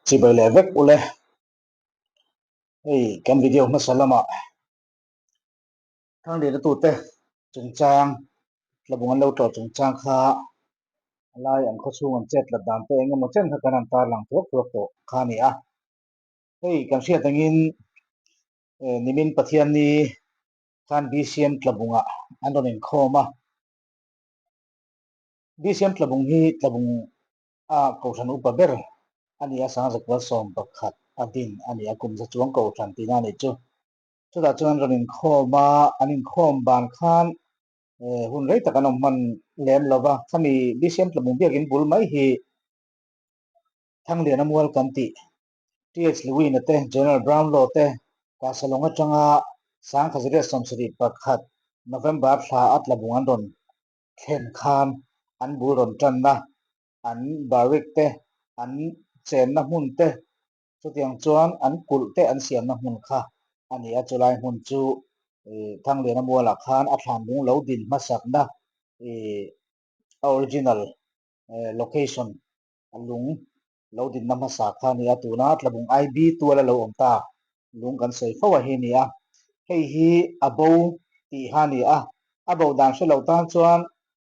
Chibai leh vek ule. Hei kan video hmasa lamah Thangliana tute chungchang tlabung an lo tlawh chungchang kha a lai an khawchhung an chet lat dan te eng emaw chen kha kan han tarlang thuak thuak tawh kha a ni a. Hei kan hriat angin nimin Pathianni khan BCM tlabungah an rawn inkhawm a. BCM tlabung hi tlabung a kohhran upa ber a ni a, Sangzakual 11 a din a ni a, kum za chuang kohhran tihna a nih chu. Chutah chuan an rawn inkhawm a, an inkhawm ban khan hun rei tak an awm hman lem lo va, khami BCM tlabung biakin bul mai hi Thangliana mual kan tih TH Lewin-a te, General Brownlow te Kahsalong atanga 1971 November thla a tlabung an rawn thlen khan an bul rawn tanna, an barrick te, an chenna hmun te, chutiang chuan an kulh te an siamna hmun kha a ni a. Chulai hmun chu Thangliana mualah khan a thlanlung lo din hmasakna a original location a lung lo dinna hmasa kha a ni a, tuna Tlabung IB tual a lo awm ta lung kan sawi fo a hi a ni a, hei hi a bo tih kha a ni a, a bo dan hre lo tan chuan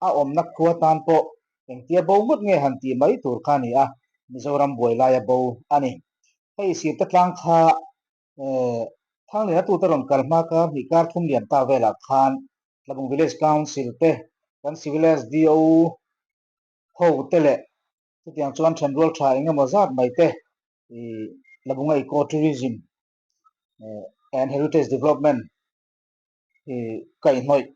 a awmna khua tan pawh engtia bo ngawt nge han tih mai tur kha a ni a, Mizoram buai laia bo a ni. Hei sirte tlang kha Thangliana tute rawn kal hma kar hnih kar thum lian ta velah khan Tlabung Village Council te, kan Civil SDO ho te leh chutiang chuan thenrual tha eng emaw zat mai te ih Labunga Eco Tourism and Heritage Development ih kaihhnawih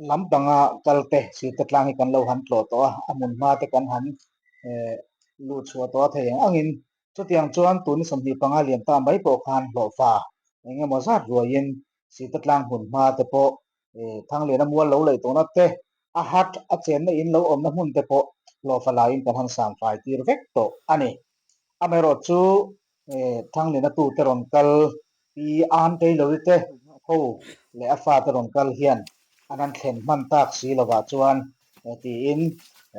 lampanga kal te sirte tlang hi kan lo han tlawh tawh a, a hmun hma te kan han eh luh chhuah tawh a thei ang angin chutiang chuan tun 25 lian ta mai pawh khan hlawhfa eng emaw zat ruaiin sirte tlang hmun hma te pawh Thangliana mual lo laih tawhna te, a hat a chenna in lo awmna hmun te pawh hlawhfa laiin kan han sam fai tir vek tawh a ni. Amaherawh chu Thangliana tute rawn kal Pi Ann Taylor-i te ho leh a fate rawn kal hian an han thlen hman tak si lovah chuan tiin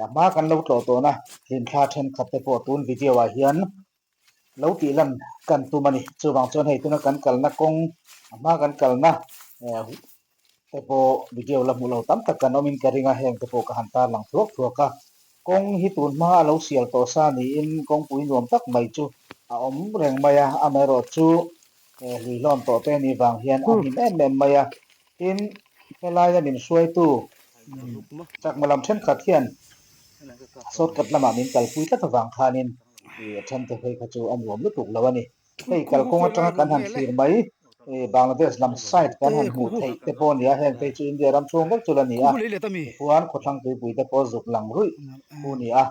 a hma kan lo tlawh tawhna hlimthla thenkhat te pawh tun video ah hian lo tih lan kan tum a ni. Chuvang chuan hei tuna kan kalna kawng a hma kan kalna te pawh video la hmuh lo tam tak kan awmin ka ring a, heng te pawh ka han tarlang thuak thuak a. Kawng hi tun hma a lo sial tawh sa niin kawngpui nuam tak mai chu a awm reng mai a, amaherawh chu hluihlawn tawh te ni vang hian a hnim em em mai a. Tin, helaia min hruaitu chakma lam thenkhat hian shortcut lamah min kalpui tlat avang khanin a thente phei kha chu a nuam lutuk lo a ni. Hei kalkawng atanga kan han thlir mai Bangladesh lam side kan han hmuh theih te pawh a ni a, heng phei chu India ram chhung vek chu la ni a, tichuan khawthlang tuipui te pawh zuk lang ruih thu a ni a.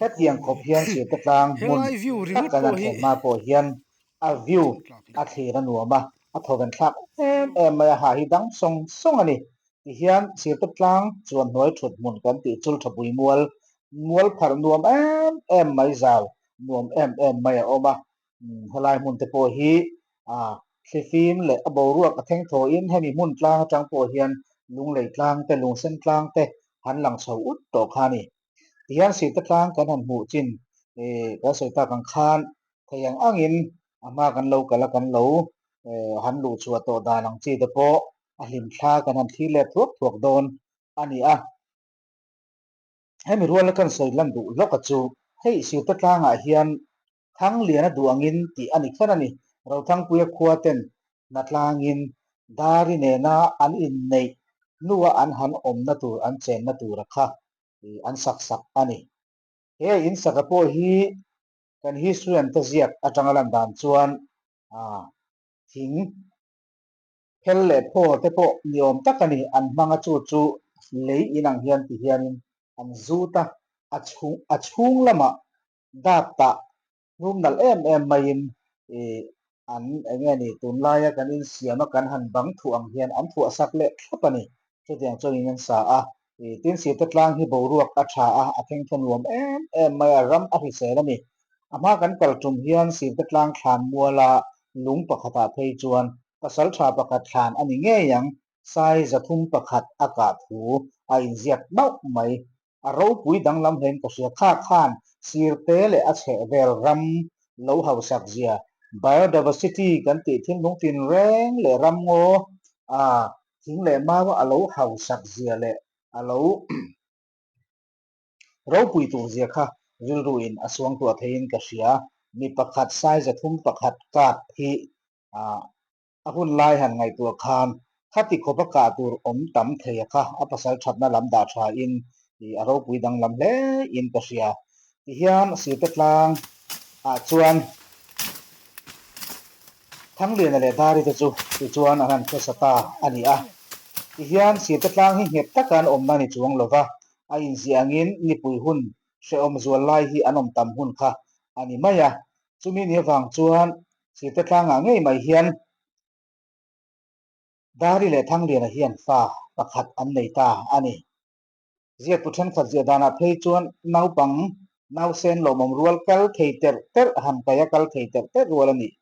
Hetiang khawp hian sirte tlang hmun tak kan han thlen hma pawh hian A view a thlir a nuam a, a thawven thlak em em mai a, ha hi dang sawng sawng a ni. Tihian sirte tlang chuan hnuai thut hmun kan tih chul tha pui mual, mual pharh nuam em em mai zau nuam em em mai a awm a. Helai hmun te pawh hi a thlifim leh a boruak a thleng thawiin hemi hmun tlang atang pawh hian lunglei tlang te, lungsen tlang te han lang chho ut tawh kha a ni. Tihian sirte tlang kan han hmuh chin kan sawi tak ang khan Thei ang angin a hma kan lo kal a, kan lo han luh chhuah tawh dan ang chi te pawh a hlim thla kan han thlir let thuak thuak dawn a ni a. Hemi ruala kan sawi lan duh lawk a chu hei Sirte tlangah hian Thangliana duh angin tih a ni kher a ni. Rothangpuia khua ten hnatlangin Dari nena an inneih hnua an han awmna tur an chenna tura kha an sak sak a ni. He insaka pawh hi Kan history an te ziak atanga lan dan chuan thing phel leh phaw te pawh ni awm tak a ni. An hmang a chu chu lei in ang hian ti hianin an zut a, a chhung a chhung lamah dap tah hnum nalh em em maiin ih an eng nge ni tunlaia kan insiam a kan han bang thuah ang hian an thuah sak leh thlap a ni. Chutiang chuan in an sa a, ih tin sirte tlang hi boruak a tha a, a thengthaw nuam em em mai a, ram a hrisel a ni. A hma kan kal tum hian sirte tlang thlan muala lung pakhatah phei chuan pasal tha pakhat thlan a ni ngei ang, sai 301 a kah thu a inziak mauh mai. A ropui danglam hlein ka hria, kha khan sirte leh a chhehvel ram lo hausak zia, biodiversity kan tih thil nung tinreng leh ramngaw a thing leh mau a lo hausak zia leh a lo ropui tur zia kha rilru in a suangtuah theiin ka hria. Mi pakhat size 31 kap hi a hun lai han ngaihtuah khan khati khawp a kah tur awm tam thei a kha a pasal thatna lam dah tha in a ropui danglam hle in ka hria. Tihian Sirte tlang ah chuan Thangliana leh Dari te chu tichuan an han hre sa ta a ni a. Tihian Sirte tlang hi nghet taka an awmna ni chuang lova a inziah angin nipui hun hrehawm zual lai hi an awm tam hun kha a ni mai a. Chumi ni avang chuan Sirte tlangah ngei mai hian Dari leh Thangliana hian fa pakhat an nei ta a ni. Ziaktu thenkhat ziah danah phei chuan naupang nausen lawmawm rual kal thei terh terh han kaia kal thei terh terh rual a nih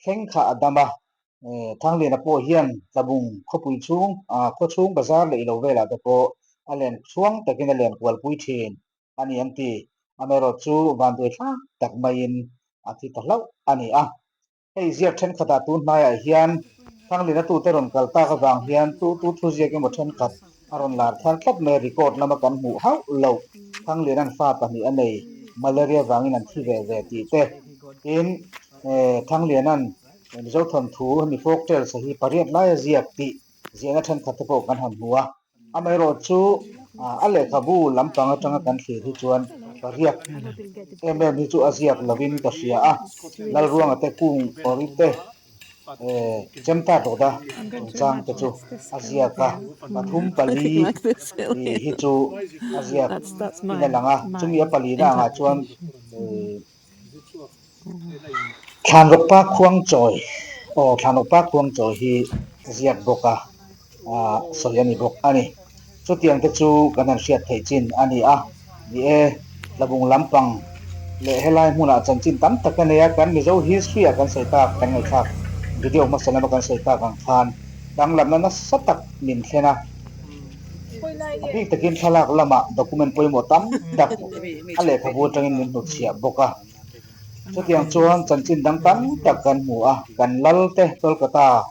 thleng kha a dam a. Thangliana pawh hian Tlabung khawpui chhung, khaw chhung bazar leh ilo velah te pawh a len chhuang takin a len kualpui thin a ni an ti. Amaherawh chu vanduai thlak tak maiin a thi ta hlauh a ni a. Hei ziak thenkhatah tun hnaiah hian Thanglina tute rawn kal tak avang hian tu tu thu ziak emaw thenkhat a rawn lar thar tlat mai a, record lama kan hmuh hauh loh Thanglina'n fa pahnih a nei, malaria vangin an thi ve ve tih te, tin Thangliana'n Mizo thawnthu hemi folk tales a hi pariat laia ziak tih ziahna thenkhat te pawh kan han hmu a. Amaherawh chu a lehkhabu lampang atanga kan thlir hi chuan pariat em em hi chu a ziak lovin ka hria a, Lalruanga te kung awri te Chemta Dawda chungchang te chu a ziak a, pathum pali hi chu a ziak in a lang a, chumi a palina angah chuan Thlanrawkpa Khuangchawi aw Thlanrawkpa Khuangchawi hi ziak bawk a, sawi a ni bawk a ni. Chutiang te chu kan han hriat theih chin a ni a, ni e, Tlabung lampang leh helai hmunah chanchin tam tak a nei a, kan Mizo history ah kan sawi tak kan ngaihthlak video hmasa lama kan sawi tak ang khan danglamna nasa tak min thlen a. A bik takin thlalak lamah document pawimawh tam tak a lehkhabu atangin min hnutchhiah bawk a. Chutiang chuan chanchin dang tam tak kan hmu a, kan lal te Kolkata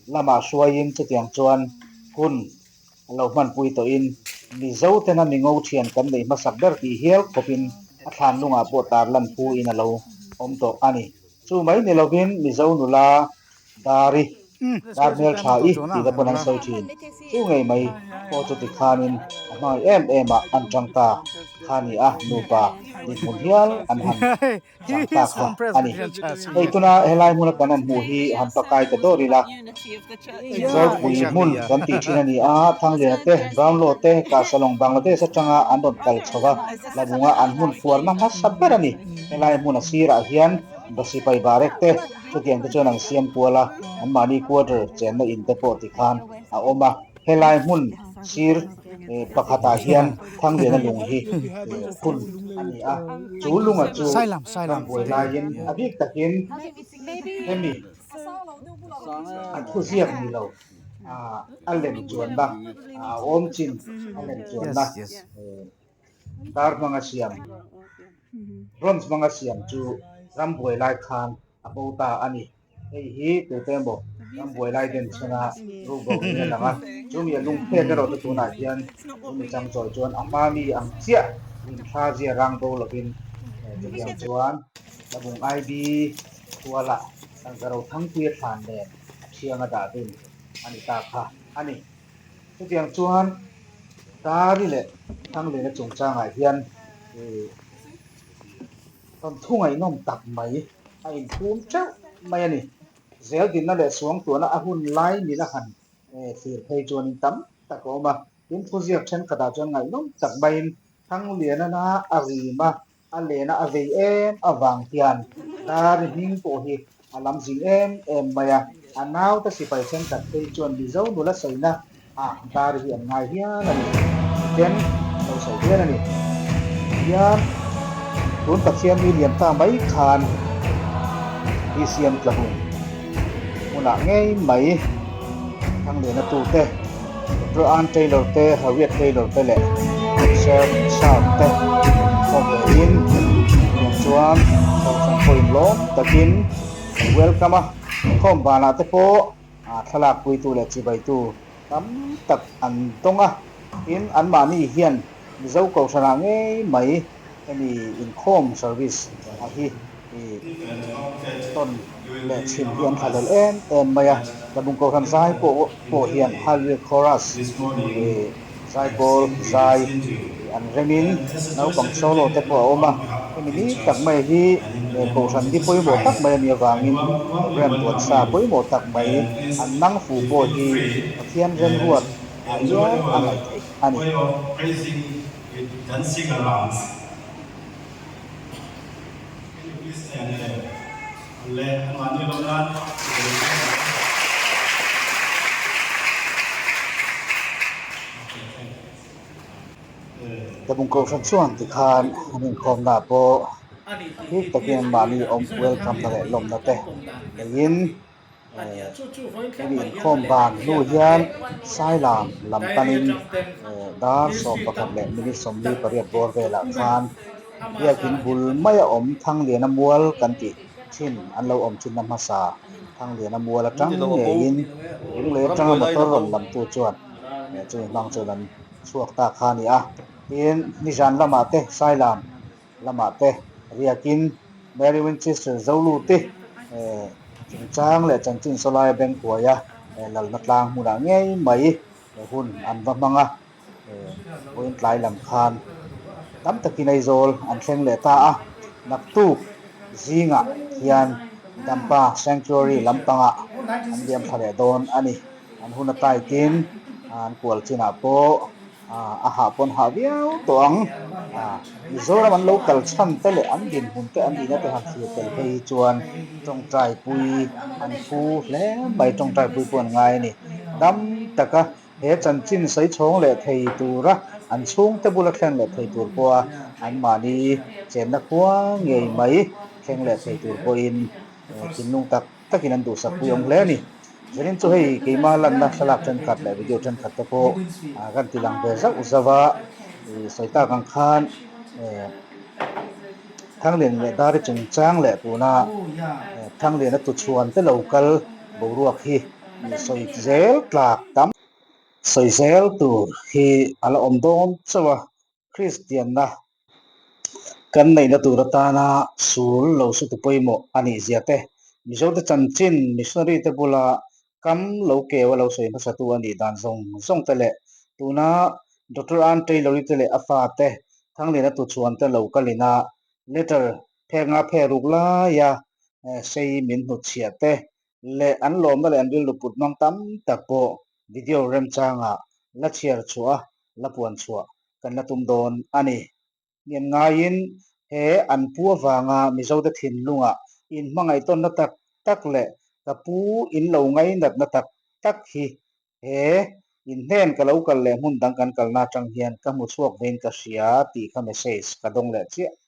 lamah hruaiin chutiang chuan hun a lo hmanpui tawhin Mizo tena mingo thian kan neih hmasak ber tih hial khawpin a thlan lungah pawh tarlan phu in a lo awm tawh a ni. Chu mai ni lovin Mizo nula Dari, dar hmel tha i tih te pawn an sawi thin. Chu ngei mai pawh chu tikhanin a hmangaih em em a an tang ta kha ni a, nupa dinhmun hial an han chang ta kha a ni. Hei tuna helai hmuna kan han hmuh hi han pakai ta dawr ila, Zawlpui hmun kan tih thin a ni a, Thangliana te, Brownlow te, Kahsalong Bangladesh atanga an rawn kal chho va, Labunga an hmun fuarna hmasa ber a ni. Helai hmun a sirah hian Basipai Barek te, Chutiang te chuan an siam kual a, anmahni quarter chenna in te pawh tikhan a awm a. Helai hmun sir pakhatah hian Thangliana lung hi phun a ni a, chu lunga chu ram buai laiin a bik takin hemi a thuziak ni lo a lem chuanna a awm chin a lem chuanna dar hmanga siam bronze hmanga siam chu ram buai lai khan a bo ta a ni. Hei hi tute emaw ram buai lai den chhena rukbo niin a lang a, chumi a lungphek erawh chu tunah hian chumi chang chawi chuan a hma mi ang chiah inthla zia rang bo lovin chutiang chuan Tlabung IB tualah tangka ro thangpuia thlan nen a thianga dah dun a ni ta kha a ni. Chutiang chuan Dari leh Thanglena chungchangah hian Kan thu ngaihnawm tak mai a inphum teuh mai a ni. Zeldinna leh suangtuahna a hun lai mila han thlir phei chuanin tam tak a awm a. Tin, thuziak thenkhatah chuan ngaihnawm tak maiin Thanglianana a rim a, a lena a vei em avang hian Dari hming pawh hi a lam zing em em mai a. A naute sipai thenkhat phei chuan Mizo nula sawina ah dar hi an ngai hial a ni. Miten lo sawi hial a ni. Hian tun Pathian mi lian ta mai khan BCM Tlahung hmunah ngei mai Thangliana tute Doctor Ann Taylor te, Harriet Taylor te leh Sir Sharp te khawm ve in tiang chuan kohhran pawhin. lawm takin an welcome a, inkhawm banah te pawh thlalak puitu leh chibaitu tam tak an dawng a, tin anmahni hian Mizo Kohhranah ngei mai hemi inkhawm service a hi tawn leh chhim hi an thlahlel em em mai a, Tlabung Kohhran zai pawh pawh hian Hallelujah Chorus zaipawl zai an remin naupang solo te pawh a awm a, hemi ni tak mai hi Kohhran hi pawimawh tak mai a nih avangin program duan sa pawimawh tak mai an nang fuh pawh hi Pathian remruat ah hian a ngaih theih a ni. Tlabung Kohhran chuan tikhan an inkhawmna pawh bik takin mahni awm welcome na leh lawmna te neiin Hemi inkhawm ban hnu hian Sailam lam panin dar 11 leh minute 48 bawr velah khan biakin bul maia awm Thangliana mual kan tih thin an lo awm thinna hmasa Thangliana mual atang ngeiin Lunglei atanga motor rawn lamtu chuan chumi hmang chuan an chhuak ta kha a ni a. Tin, nizan lamah te Sailam lamah te riakin Mary Winchester Zoluti chungchang leh chanchin sawlaia Bengkuaia lalna tlang hmunah ngei mai hun an va hmang a, vawiin tlai lam khan tam takin Aizawl an thleng leh ta a, naktuk zingah hian Dampa Sanctuary lampangah an liam thla leh dawn a ni. An hun a taitin an kual chinah pawh A hah pawn hah viau tawh ang. Mizoram an lo kal chhan te leh an dinhmun te an nihna te han thlir tel phei hi chuan tawngtaipui an phu hle mai, tawngtaipui pawh an ngai a ni. Dam taka he chanchin sawi chhawng leh thei tura an chhungte bula thlen leh thei tur pawha anmahni chenna khua ngei mai thleng leh thei tur pawhin thinlung tak takin an duhsak pui awm hle a ni. Zanin chu hei keimah lanna thlalak thenkhat leh video thenkhat te pawh kan ti lang ve zauh zauh a, sawi tak ang khan Thanglian leh Dari chungchang leh tuna Thangliana tuchhuan te lo kal boruak hi sawi zel tlak tam sawi zel tur hi a la awm dawn chauh a, Kristianna kan neihna tur atana sul lo sutu pawimawh a nih zia te, Mizote chanchin missionary te bula kam lo keu a lo sawi hmasatu a nih dan zawng zawng te leh tuna Doctor Ann Taylor-i te leh a fate Thangliana tuchhuan te lo kalina letter phek nga phek ruk laia sei min hnutchhiah te leh an lawmna leh an rilru put hmang tam tak pawh video remchangah la chhiar chhuah a la puan chhuah kan la tum dawn a ni. Ngen ngaiin he an pu avanga Mizote thinlungah inhmangaihtawnna tak tak leh ka pu in lo ngainatna tak tak hi he inhnen ka lo kal leh hmun dang kan kalna atang hian ka hmu chhuak vein ka hria tih kha message ka dawng leh chiah a.